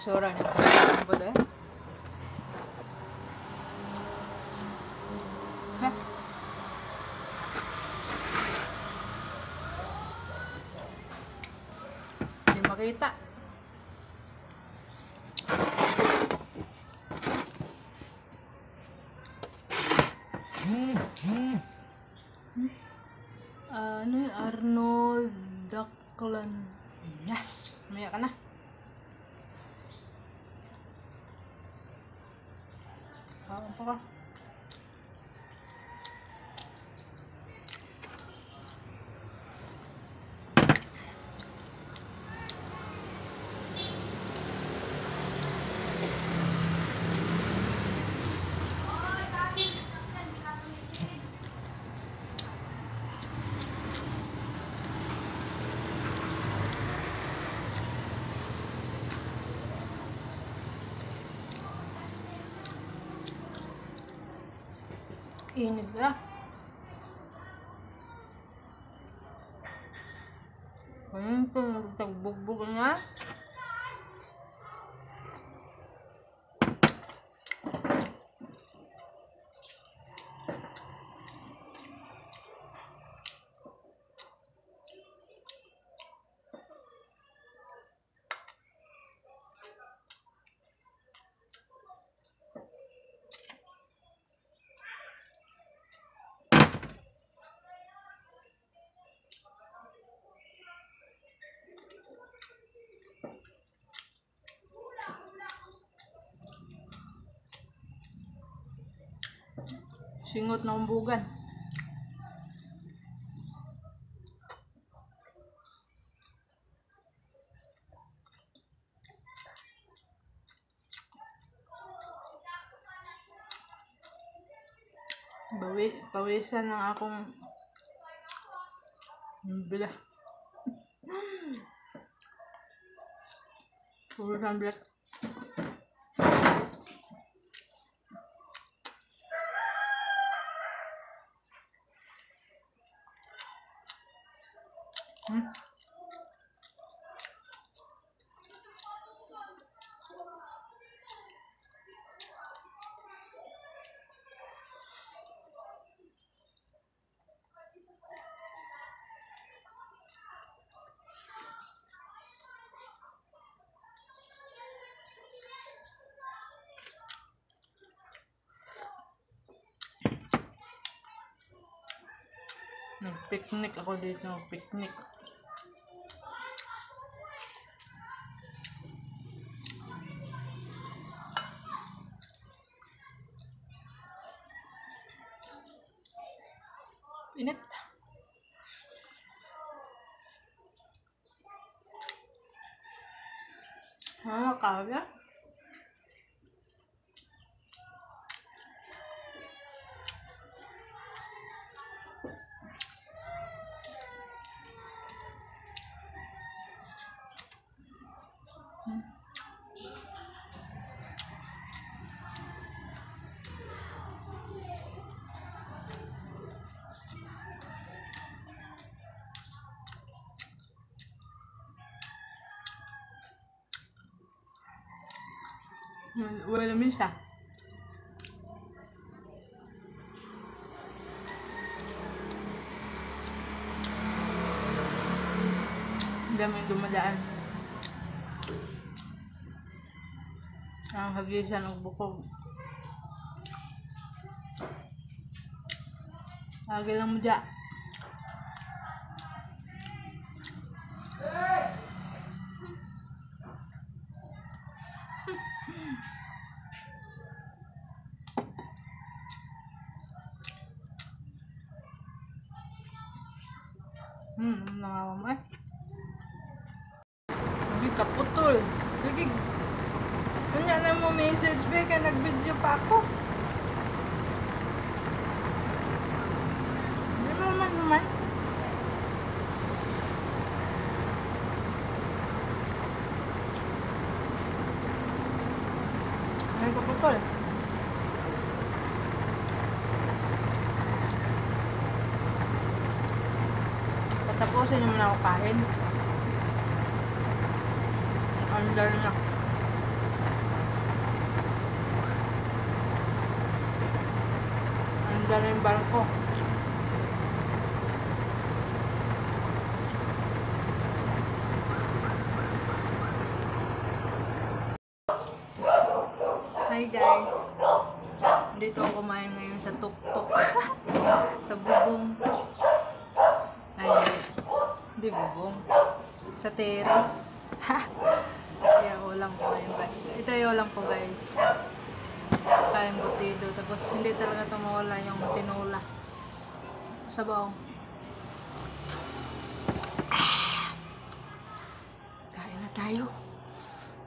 Sura niya. Ano ba dahil? Ha? Hindi makita. Ano yung Arnold Duckland? Yes! Maya ka na. Ano pa ka? Init ba? Ano ito? Nagtagbog-bog nga? Singot na umbugan. Pawisan ng akong bilas. Puro ng bilas. Nag-picnic ako dito, nag-picnic. Init. Kaga. Wala minsa. Dami dumadaan. Ang hagisan ng bukog. Lagi lang mo dyan. Nangawa Uy, kaputol. Sige. Kanya na mo message, Beka. Nag-video pa ako. Hindi mo naman. Ay, kaputol. Patapusin naman ako kain. Andar na. Ganda na yung barko. Hi guys. Dito ako kumain ngayon sa tuktok. Sa bubong. Ay, hindi bubong. Sa terrace. Kaya ulam ko ngayon. Ito yung ulam ko guys. Kain butido. Tapos hindi talaga tumawala yung tinola. Sabaw. Kain na tayo.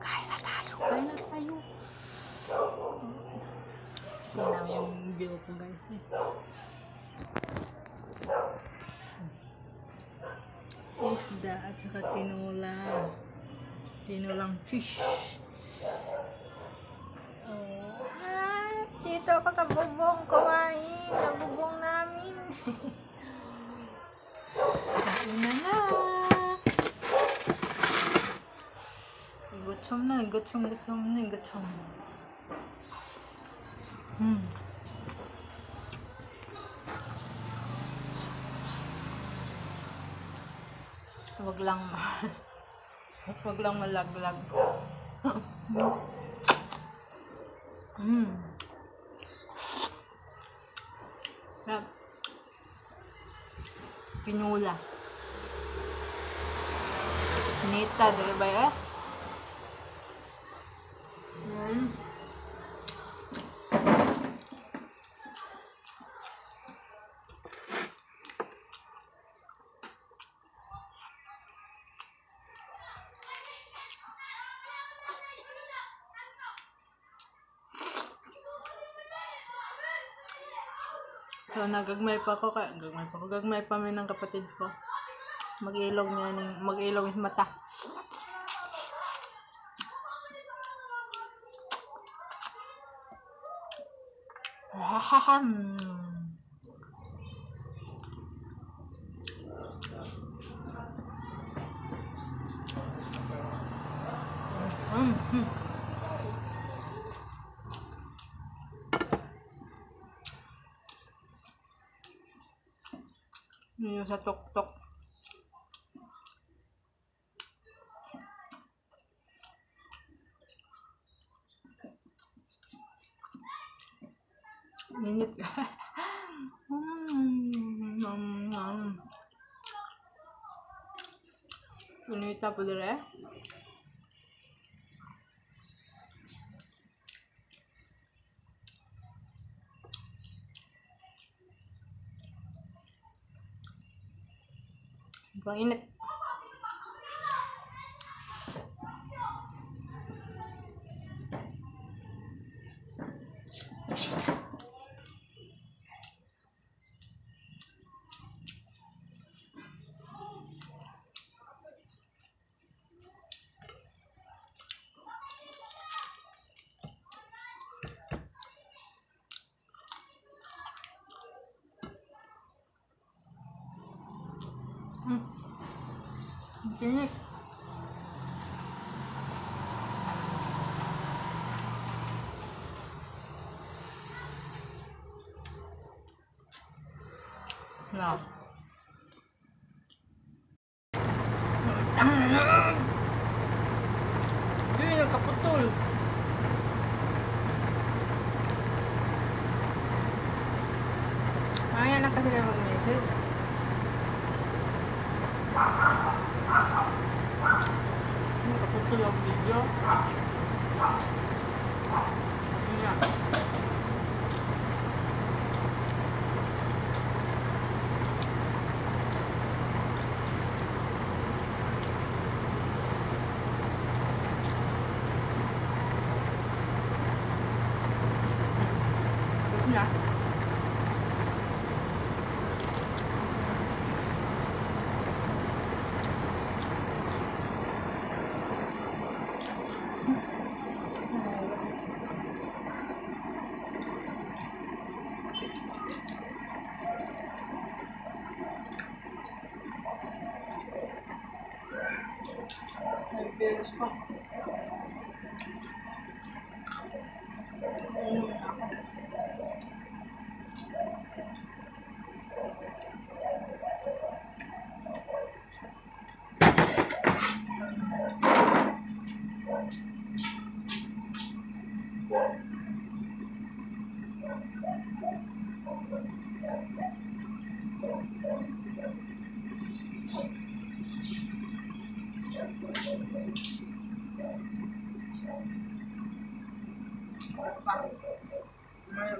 Kain na tayo. Kain na tayo. Hindi na yung view ko guys eh. Isda at saka tinola. Tinolang fish. Oh. Dito ako sa bubong kumain. Sa bubong namin. Kain na nga. Gutom na. Gutom na. Wag lang malaglag. Sarap. Pinula. Nita, dali ba eh? So, nagagmay pa kami ng kapatid ko. Mag-ilog yung mata. Yun sa tuktok. Minit. Kunita po dire. Init. Init. No. Hindi, nagkaputol. Mamaya na kasi kayo mag-message. Nagkaputol yung video. Ayan. Na. Bills ko. Ano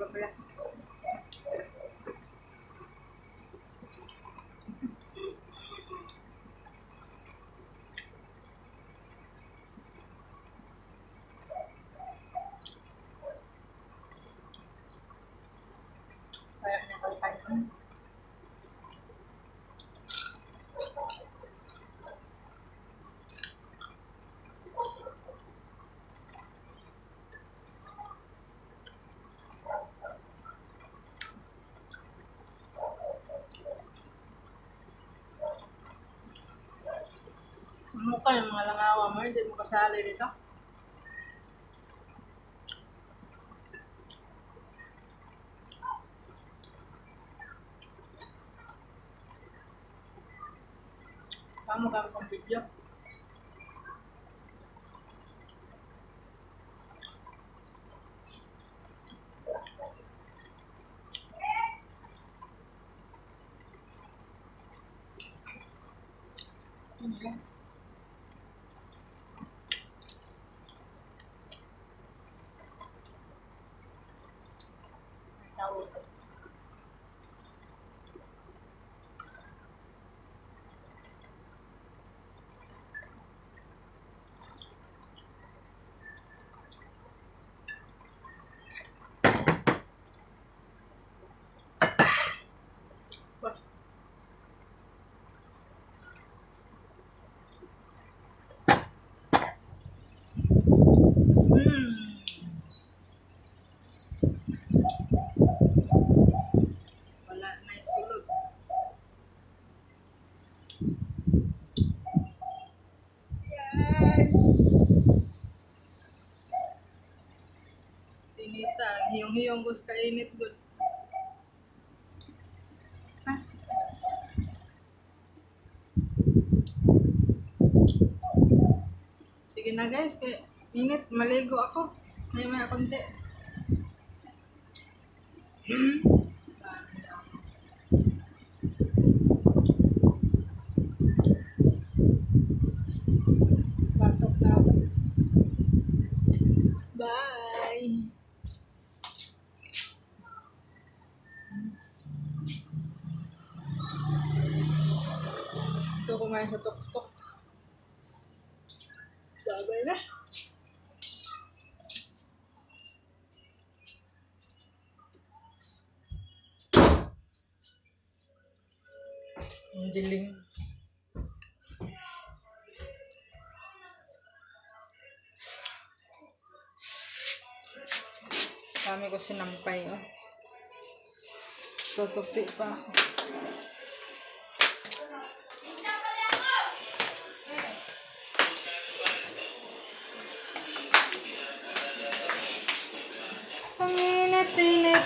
ba pala? Kaya nakalipan. Sumukha yung mga langawa mo, hindi mo kasali dito. Kamu kami pang video. Iya. Tahu. Wah. Wala na yung sulod. Yes! Tinita, hiyong-hiyong gus kainit good. Ha? Sige na guys, kaya init, maligo ako. May konti. Pasok na ako. Bye! Ito kumain sa tok-tok. Babay na. Ang dilim. Kami ko sinampay, oh. Tutupi pa ako. Ang init-init.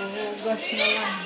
Huhugas na lang.